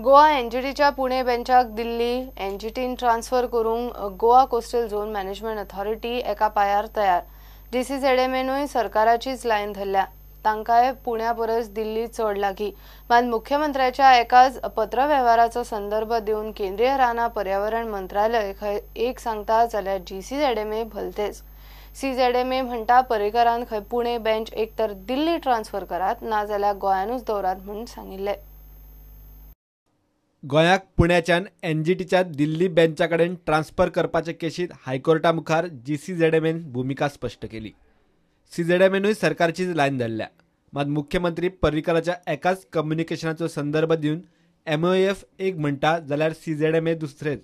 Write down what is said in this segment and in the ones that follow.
गोवा एनजीटीच्या पुणे बेंचाक दिल्ली एनजीटीन transfer करूंक Goa coastal zone management authority एका पायार तयार. जीसीझेडएमएनूय सरकाराचीच लायन धरल्या. तांकांय पुण्या परस दिल्ली चड लागीं. मात मुख्यमंत्र्याच्या एकाच पत्रवेव्हाराचो संदर्भ दिवन केंद्रीय रानां पर्यावरण मंत्रालय खंय एक सांगता जाल्यार जीसीझेडएमए भलतेच. सीझेडएमए म्हणटा पर्रीकरान खंय पुणे बेंच एक तर दिल्ली ट्रान्सफर करात ना जाल्यार गोंयानूच दवरात म्हूण सांगिल्लें. गोंयाक पुण्याच्यान एनजीटीच्या दिल्ली बेंचा कडेन ट्रान्सफर करपाचे केशीत हायकोर्टा मुखार जीसीझेडएमएन भुमिका स्पश्ट केली. सीझेडएमएनूय सरकारचीच लायन धरल्या. मात मुख्यमंत्री पर्रीकराच्या एकाच कम्युनिकेशनाचो संदर्भ दिवन एमओएफ एक म्हणटा जाल्यार सीझेडएमए दुसरेच.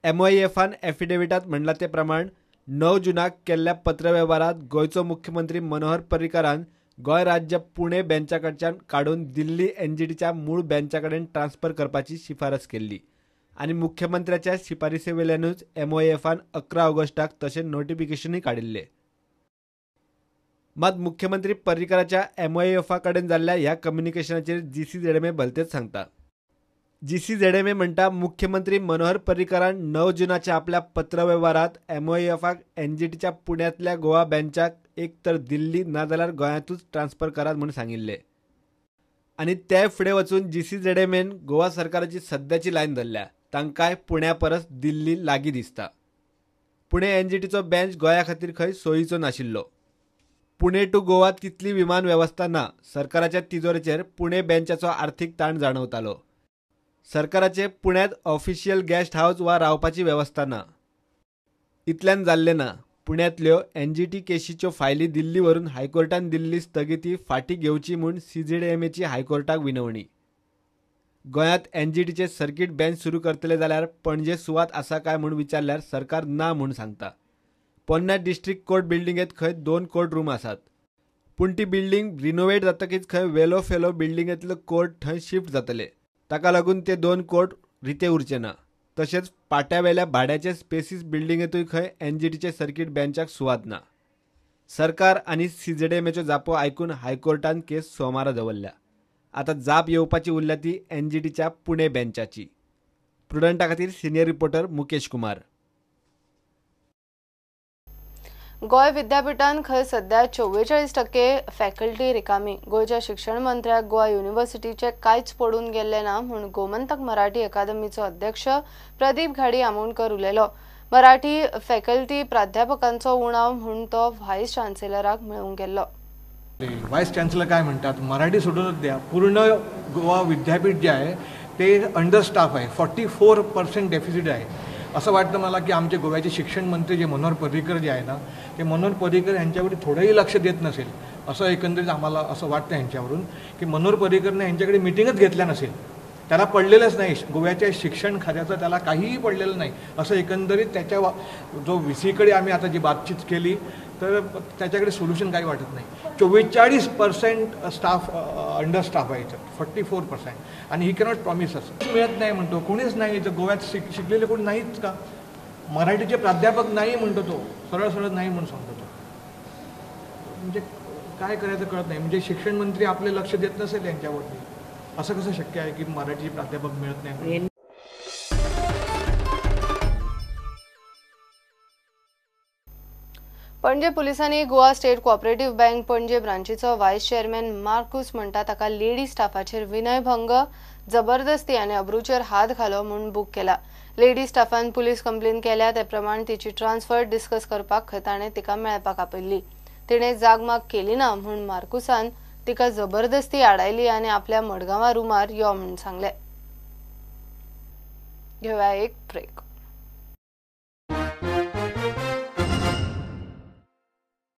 एमओएफान एफिडेविटात म्हणलां ते प्रमाण 9 जूनाक केल्ल्या पत्रवेव्हारात गोंयचो मुख्यमंत्री मनोहर पर्रीकरान गोंय राज्य पुणे बेंचा कडच्यान काडून दिल्ली एनजीटीच्या मूळ बेंचा कडेन ट्रान्सफर करपाची शिफारस केल्ली आनी मुख्यमंत्र्याच्या शिफारसी वेल्यानूच एमओएफान 11 ऑगस्टाक तशें नोटिफिकेशनूय काडिल्लें. मात मुख्यमंत्री पर्रीकराच्या एमओएफा कडेन जाल्ल्या ह्या कम्युनिकेशनाचेर जीसीझेडएमए भलतेच सांगता. जीसीझेडएमए म्हणटा मुख्यमंत्री मनोहर पर्रीकरान 9 जूनाच्या आपल्या पत्रवेव्हारात एमओएफाक एनजीटीच्या पुण्यांतल्या गोवा बेंचाक एक तर दिल्ली ना जाल्यार गोंयांतूच ट्रान्सफर करात म्हूण सांगिल्लें आनी ते फुडें वचून जीसीझेडएमएन गोवा सरकाराची सद्याची लायन धरल्या. तांकांय पुण्या परस दिल्ली लागीं दिसता. पुणे एनजीटीचो बेंच गोंया खातीर खंय सोयीचो नाशिल्लो. पुणे टू गोवा तितली विमान वेवस्था ना. सरकाराच्या तिजोरेचेर पुणे बेंचाचो आर्थीक ताण जाणवतालो. सरकाराचे पुण्यांत ऑफिशियल गेस्ट हावस वा रावपाची वेवस्था ना. इतल्यान जाल्लें ना. पुण्यांतल्यो एनजीटी केशीच्यो फायली दिल्ली व्हरून हायकोर्टान दिल्ली स्थगिती फाटीं घेवची म्हूण सीझेडएमएची हायकोर्टाक विनवणी. गोंयांत एनजीटीचे सर्किट बेंच सुरू करतले जाल्यार पणजे सुवात आसा काय म्हूण विचारल्यार सरकार ना म्हूण सांगता. पोन्न्या डिस्ट्रिक्ट कोर्ट बिल्डिंगेंत खंय 2 कोर्ट रूम आसात, पूण ती बिल्डिंग रिनोवेट जातकीच खंय वेलो फेलो बिल्डिंगेंतलो कोर्ट थंय शिफ्ट जातले. ताका लागून ते 2 कोर्ट रिते उरचे ना. तशेंच पाट्यावेल्या भाड्याचे स्पेसीस बिल्डिंगेंतूय खंय एनजीटीचे सर्किट बेंचाक सुवात ना. सरकार आनी सीझेडएमएच्यो जापो आयकून हायकोर्टान केस सोमारा दवरल्या. आतां जाप येवपाची उरल्या ती एनजीटीच्या पुणे बेंचाची. प्रुडंटा खातीर सिनियर रिपोर्टर मुकेश कुमार. गोंय विद्यापीठान खंय सध्या 44% फॅकल्टी रिकामी. गोंयच्या शिक्षण मंत्र्याक गोवा युनिव्हर्सिटीचे कांयच पडून गेल्ले ना म्हूण गोमंतक मराठी अकादमीचो अध्यक्ष प्रदीप घाडी आमोणकर उलयलो. मराठी फॅकल्टी प्राध्यापकांचो उणाव म्हूण तो व्हायस चान्सेलराक मेळूंक गेल्लो. व्हायस चान्सलर काय म्हणतात, मराठी सोडूनच द्या, पूर्ण गोवा विद्यापीठ जे आहे ते अंडर स्टाफ आहे, 44% डेफिसिट आहे. असं वाटतं मला की आमचे गोव्याचे शिक्षण मंत्री जे मनोहर पर्रीकर जे आहे ना, ते मनोहर पर्रीकर यांच्याकडे थोडंही लक्ष देत नसेल असं एकंदरीत आम्हाला असं वाटतं यांच्यावरून की मनोहर पर्रीकरने यांच्याकडे मिटिंगच घेतल्या नसेल, त्याला पडलेलंच नाही, गोव्याच्या शिक्षण खात्याचं त्याला काहीही पडलेलं नाही असं एकंदरीत त्याच्या जो व्ही सीकडे आम्ही आता जी बातचीत केली तर त्याच्याकडे सोल्युशन काही वाटत नाही. 44% स्टाफ अंडर स्टाफ आहे इथं, 44%, आणि he cannot promise असं मिळत नाही म्हणतो, कोणीच नाही इथं गोव्यात शिकलेले कोणी नाहीच का, मराठीचे प्राध्यापक नाही म्हणतो तो, सरळ सरळ नाही म्हणून सांगतो तो. म्हणजे काय करायचं कळत नाही. म्हणजे शिक्षण मंत्री आपले लक्ष देत नसेल यांच्यावरती, असं कसं शक्य आहे की मराठीचे प्राध्यापक मिळत नाही. पणजे पुलिसांनी Goa state cooperative bank Panaji ब्रांचीचो vice chairman Marcus म्हणटा ताका लेडी स्टाफाचेर विनयभंग, जबरदस्ती आनी अब्रूचेर हात घालो म्हूण बूक केला. लेडी स्टाफान पुलीस कंप्लेन केल्या ते प्रमाण तिची ट्रान्सफर डिस्कस करपाक खंय ताणें तिका मेळपाक आपयल्ली. तिणें जागमाग केली ना म्हूण मार्कुसान तिका जबरदस्ती आडायली आनी आपल्या मडगांवा रुमार यो म्हूण सांगलें. घेवया एक ब्रेक.